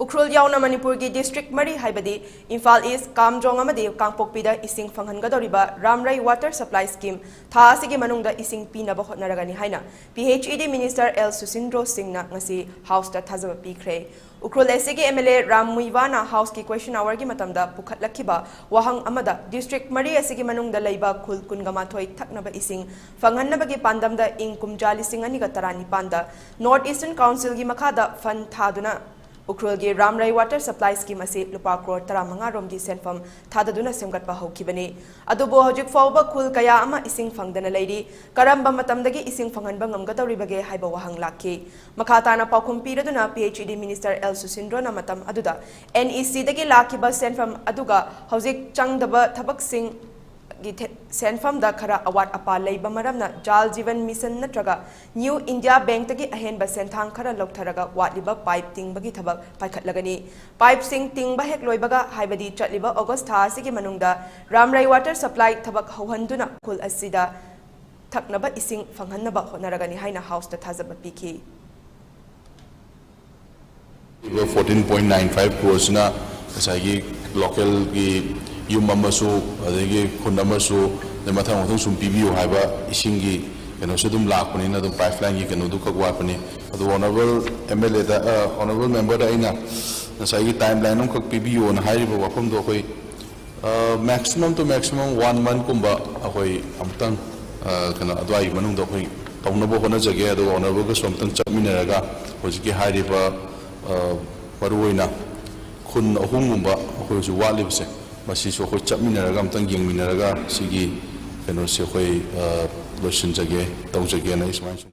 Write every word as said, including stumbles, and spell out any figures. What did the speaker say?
ꯎꯈ꯭ꯔꯨꯜ ꯌꯥꯎꯅ ꯃꯅꯤꯄꯨꯔꯒꯤ district ꯃꯔꯤ ꯍꯥꯏꯕꯗꯤ ꯏꯝꯐꯥꯜ ꯏꯁ, ꯀꯥꯝꯖꯣꯡ ꯑꯃꯗꯤ ꯀꯥꯡꯄꯣꯛꯄꯤꯗ ꯏꯁꯤꯡ ꯐꯪꯍꯟꯒꯗꯧꯔꯤꯕ ꯔꯥꯝꯔꯩ water supply scheme ꯊꯥ ꯑꯁꯤꯒꯤ ꯃꯅꯨꯡꯗ ꯏꯁꯤꯡ ꯄꯤꯅꯕ ꯍꯣꯠꯅꯔꯒꯅꯤ ꯍꯥꯏꯅ P H E D minister L ꯁꯨꯁꯤꯟꯗ꯭ꯔꯣ ꯁꯤꯡꯅ ꯉꯁꯤ House ꯇ ꯊꯥꯖꯕ ꯄꯤꯈ꯭ꯔꯦ꯫ ꯎꯈ꯭ꯔꯨꯜ S C ꯒꯤ M L A Ram ꯃꯨꯏꯋꯥꯅ House ꯀꯤ question hour ꯒꯤ ꯃꯇꯝꯗ ꯄꯨꯈꯠꯂꯛꯈꯤꯕ ꯋꯥꯍꯪ ꯑꯃꯗ district ꯃꯔꯤ ꯑꯁꯤꯒꯤ ꯃꯅꯨꯡꯗ ꯂꯩꯕ ꯈꯨꯜ ꯀꯨꯟꯒ ꯃꯥꯊꯣꯏ ꯊꯛꯅꯕ ꯏꯁꯤꯡ ꯐꯪꯍꯟꯅꯕꯒꯤ ꯄꯥꯟꯗꯝꯗ ꯏꯪ ꯀꯨꯝꯖꯥ ꯂꯤꯁꯤꯡ ꯑꯅꯤꯒ ꯇꯔꯥꯅꯤꯄꯥꯟꯗ North Eastern Council ꯒꯤ ꯃꯈꯥꯗ fund ꯊꯥꯗꯨꯅ ꯎꯈ꯭ꯔꯨꯜꯒꯤ ꯔꯥꯝꯔꯩ water supply scheme ꯑꯁꯤ ꯂꯨꯄꯥ ꯀ꯭ꯔꯣꯔ ꯇꯔꯥꯃꯉꯥ ꯔꯣꯝꯒꯤ ꯁꯦꯟꯐꯝ ꯊꯥꯗꯗꯨꯅ ꯁꯦꯝꯒꯠꯄ ꯍꯧꯈꯤꯕꯅꯤ꯫ ꯑꯗꯨꯕꯨ ꯍꯧꯖꯤꯛ ꯐꯥꯎꯕ ꯈꯨꯜ ꯀꯌꯥ ꯑꯃ ꯏꯁꯤꯡ ꯐꯪꯗꯅ ꯂꯩꯔꯤ꯫ ꯀꯔꯝꯕ ꯃꯇꯝꯗꯒꯤ ꯏꯁꯤꯡ ꯐꯪꯍꯟꯕ ꯉꯝꯒꯗꯧꯔꯤꯕꯒꯦ ꯍꯥꯏꯕ ꯋꯥꯍꯪ ꯂꯥꯛꯈꯤ꯫ ꯃꯈꯥ ꯇꯥꯅ ꯄꯥꯎꯈꯨꯝ ꯄꯤꯔꯗꯨꯅ P H E D minister L ꯁꯨꯁꯤꯟꯗ꯭ꯔꯣꯅ ꯃꯇꯝ ꯑꯗꯨꯗ N E C ꯗꯒꯤ ꯂꯥꯛꯈꯤꯕ ꯁꯦꯟꯐꯝ ꯑꯗꯨꯒ ꯍꯧꯖꯤꯛ ꯆꯪꯗꯕ ꯊꯕꯛꯁꯤꯡ ꯒꯤ ꯊꯦ-, ꯁꯦꯟꯐꯝꯗ ꯈꯔ ꯑꯋꯥꯠ ꯑꯄꯥ ꯂꯩꯕ ꯃꯔꯝꯅ Jal Jeevan Mission ꯅꯠꯇ꯭ꯔꯒ New India Bank ꯇꯒꯤ ꯑꯍꯦꯟꯕ ꯁꯦꯟꯊꯥꯡ ꯈꯔ ꯂꯧꯊꯔꯒ ꯋꯥꯠꯂꯤꯕ pipe ꯇꯤꯡꯕꯒꯤ ꯊꯕꯛ ꯄꯥꯏꯈꯠꯂꯒꯅꯤ꯫ Pipe ꯁꯤꯡ ꯇꯤꯡꯕ ꯍꯦꯛ ꯂꯣꯏꯕꯒ, ꯍꯥꯏꯕꯗꯤ ꯆꯠꯂꯤꯕ August ꯊꯥ ꯑꯁꯤꯒꯤ ꯃꯅꯨꯡꯗ ꯔꯥꯝꯔꯩ water supply ꯊꯕꯛ ꯍꯧꯍꯟꯗꯨꯅ ꯈꯨꯜ ꯑꯁꯤꯗ ꯊꯛꯅꯕ ꯏꯁꯤꯡ ꯐꯪꯍꯟꯅꯕ ꯍꯣꯠꯅꯔꯒꯅꯤ ꯍꯥꯏꯅ House ꯇ ꯊꯥꯖꯕ ꯄꯤꯈꯤ꯫ ꯐꯣꯔꯇꯤꯟ ꯄꯣꯏꯟ ꯅꯥꯏꯟ ꯐꯥꯏꯚ ꯀ꯭ꯔꯣꯔꯁꯤꯅ ꯉꯁꯥꯏꯒꯤ ꯂꯣꯀꯦꯜꯒꯤ ꯌꯨꯝ ꯑꯃꯁꯨ, ꯑꯗꯒꯤ ꯈꯨꯟ ꯑꯃꯁꯨ, ꯑꯗꯩ ꯃꯊꯪ ꯃꯊꯪ ꯁꯨꯝ ꯄꯤꯕꯤꯌꯨ ꯍꯥꯏꯕ ꯏꯁꯤꯡꯒꯤ ꯀꯩꯅꯣꯁꯨ ꯑꯗꯨꯝ ꯂꯥꯛꯄꯅꯤꯅ, ꯑꯗꯨꯝ ꯄꯥꯏꯞ ꯂꯥꯏꯟꯒꯤ ꯀꯩꯅꯣꯗꯨ ꯈꯛ ꯋꯥꯠꯄꯅꯤ꯫ ꯑꯗꯨ ꯑꯣꯅꯔꯦꯕꯜ ꯑꯦꯝ ꯑꯦꯜ ꯑꯦꯗ, ꯑ, ꯑꯣꯅꯔꯦꯕꯜ ꯃꯦꯝꯕꯔꯗ ꯑꯩꯅ ꯉꯁꯥꯏꯒꯤ ꯇꯥꯏꯝ ꯂꯥꯏꯟ ꯑꯃꯈꯛ ꯄꯤꯕꯤꯌꯣꯅ ꯍꯥꯏꯔꯤꯕ ꯋꯥꯐꯝꯗꯣ ꯑꯩꯈꯣꯏ maximum to maximum one month ꯀꯨꯝꯕ ꯑꯩꯈꯣꯏ ꯑꯃꯨꯛꯇꯪ, ꯑ, ꯀꯩꯅꯣ, ꯑꯗꯨꯋꯥꯏꯒꯤ ꯃꯅꯨꯡꯗ ꯑꯩꯈꯣꯏ ꯇꯧꯅꯕ ꯍꯣꯠꯅꯖꯒꯦ꯫ ꯑꯗꯨꯒ ꯑꯣꯅꯔꯦꯕꯜꯒꯁꯨ ꯑꯃꯨꯛꯇꯪ ꯆꯠꯃꯤꯟꯅꯔꯒ ꯍꯧꯖꯤꯛꯀꯤ ꯍꯥꯏꯔꯤꯕ, ꯑ, ꯃꯔꯨꯑꯣꯏꯅ ꯈꯨꯟ ꯑꯍꯨꯝꯒꯨꯝꯕ ꯑꯩꯈꯣꯏ ꯍꯧꯖꯤꯛ ꯋꯥꯠꯂꯤꯕꯁꯦ, ꯃꯁꯤꯁꯨ ꯑꯩꯈꯣꯏ ꯆꯠꯃꯤꯟꯅꯔꯒ ꯑꯃꯨꯛꯇꯪ ꯌꯦꯡꯃꯤꯟꯅꯔꯒ ꯁꯤꯒꯤ ꯀꯩꯅꯣꯁꯦ ꯑꯩꯈꯣꯏ, ꯑ, ꯂꯣꯏꯁꯤꯟꯖꯒꯦ, ꯇꯧꯖꯒꯦꯅ ꯑꯩ ꯁꯨꯃꯥꯏꯅ ꯁꯨꯝ